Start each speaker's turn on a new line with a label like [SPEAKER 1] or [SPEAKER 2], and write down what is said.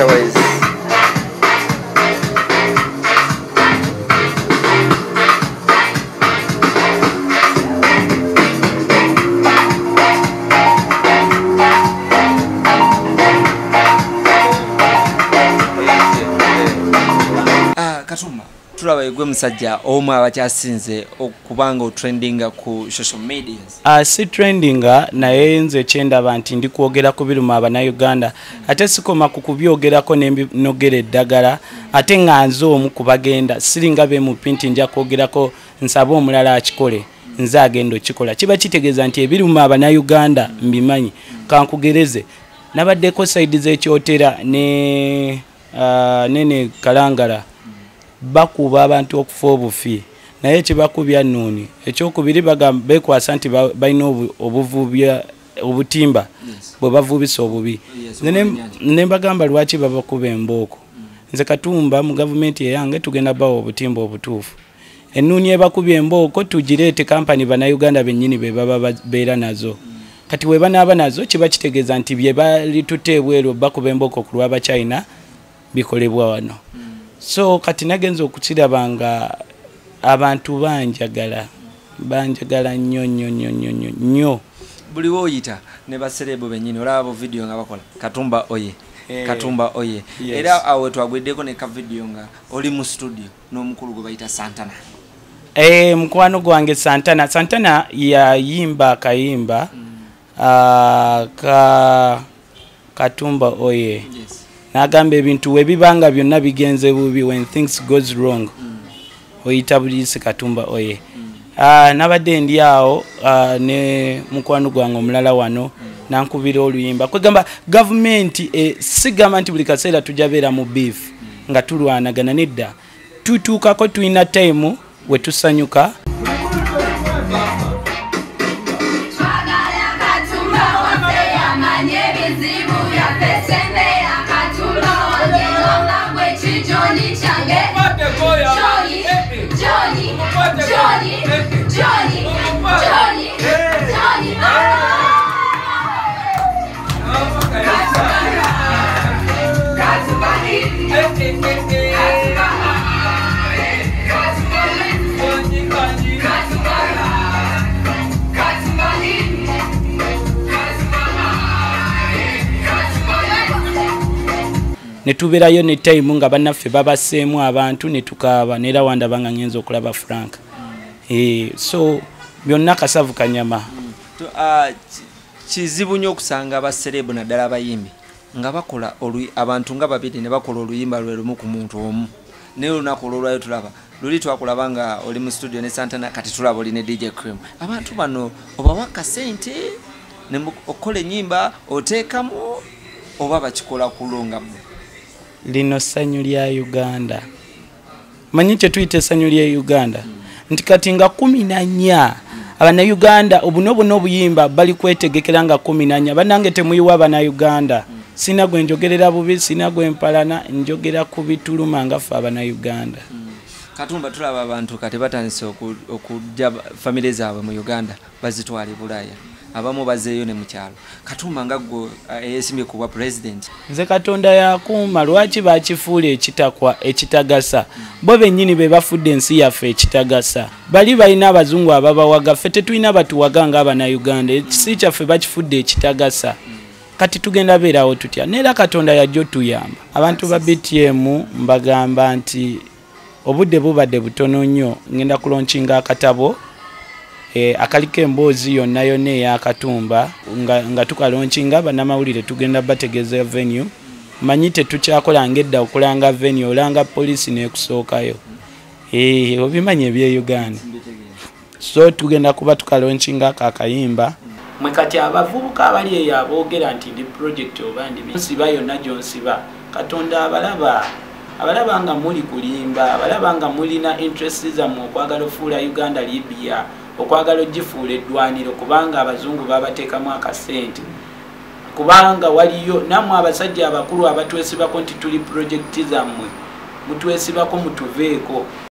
[SPEAKER 1] Otherwise Katumba, tulaba gwe musajja omu abakyasinze okubanga otrendinga ku social media.
[SPEAKER 2] Si trendinga, naye nze kyendaba nti ndi kwogera ku biruma Abannayuganda, ate sikoma ku kubyogerako nogera eddagala, ate nga nze omu ku bagenda siringa be mupi nti nja kwogerako nsaba omulala akikole, nze agenda okikola. Kiba kitegeeza nti ebiruma Abannayuganda mbimanyi. Kankugereze, nabaddeko saidi z'ekyotera ne nene Kalangala, bakuba abantu okufa obufi, naye kibakubya nnuuni. Ekyokubiri bekwasa nti balina obuvubya obutimba bwe bavubisa obubi. Ne mbagamba lwaki babakuba embooko. Nze Katumba mu gavumenti eyange tugenda bawa obutimba obutuufu. Ennuuni ebakubya embooko tugireete kampani Bannayuganda bennyini be baba babeera nazo. Kati we banaaba nazo kiba kitegeeza nti bye balitutte ebweru bakuba embooko ku lw'Abachina bikolebwa wano. So kati nagenza okukiraba nga abantu banjagala nnyo nnyo nnyo nnyo nnyo.
[SPEAKER 1] Buli woyita ne baserebu bennyini olaba bo video nga bakola Katumba oye, Katumba oye. Era awo twagweddeko ne ka video nga oli mu studio n'omukulu gwe bayita Santana.
[SPEAKER 2] Mukwano gwange Santana. Santana yayimba akayimba ka Katumba oye. Nagamba ebintu we bibanga byonna bigenze bubi, when things goes wrong oyita bulisi Katumba oye. Nabadde ndi awo ne mukwano gwange omulala wano nankubira oluyimba. Kwegamba gavumenti sigamba nti buli kaseera tujja beera mu beef nga tulwanagana, nedda. Tutuukako tulina time we tusanyuka. Ne tubeerayo ne time nga bannaffe babaseemu abantu ne tukaaba, neera wandaba nga ngenza okulaba Frank. So byonna kasavu kanyama.
[SPEAKER 1] Kizibu nnyo okusanga abaserebu naddala abayimbi nga bakola abantu nga babiri ne bakola oluyimba lwe lumu ku muntu omu. Naye olunaku olwolwayo tulaba luli twakulaba nga oli mu studio ne Santana, kati tulaba oli ne DJ Cream. Abantu bano obawa kasente ne okola ennyimba oteekamu oba bakikola kulonga bo?
[SPEAKER 2] Lino ssanyu lya Uganda. Manyi kye tuyita essanyu lya Uganda? Nti kati nga 14 Abannayuganda obuno buno obuyimba bali kwetegekera nga 14. Bannange temuyiwa Abannayuganda. Sina gwe njogerera bubi, sina gwe mpalana, njogera ku bituluma nga ffe Abannayuganda.
[SPEAKER 1] Katumba, tulaba abantu kati batandise okujja famire zaabwe mu Uganda bazitwala e Bulaaya, abamu bazeeyo ne mu kyalo. Katumba nga gwe eyeesimbye ku bwa president.
[SPEAKER 2] Nze Katonda yakuuma, lwaki bakifuula ekitakwa ekitagasa? Bo bennyini be bafudde ensi yaffe ekitagasa. Bali balina abazungu ababawaga, ffe tetulina batuwaga ng'Abannayuganda. Ekisi kyaffe bakifudde ekitagasa. Kati tugenda beerawo tutya? Neera Katonda yajja otuyamba. Abantu ba BTM mbagamba nti obudde bubadde butono nnyo, ngenda kulaunchinga akatabo akaliko emboozi yonna yonna ey'Akatumba nga tukalaunchinga bannamawulire tugenda bategeeza venue. Manyi tetukyakola ng'edda okulanga venue, olanga poliisi n'ekusookayo. Obimanyi eby'e Uganda. So tugenda kuba tukalaunchinga ako akayimba. Mwe kati abavubuka abali eyo aboogera nti ndi project oba ndi nsiba yonna gy'onsiba, Katonda abalaba. Abalaba nga muli kulimba, abalaba nga mulina interest zammwe okwagala ofuula Uganda Libya, okwagala ogifuula eddwaniro, kubanga abazungu babateekamu akasente. Kubanga waliyo nammwe abasajja abakulu abatwesibako nti tuli project zammwe, mutwesibako mutuveeko.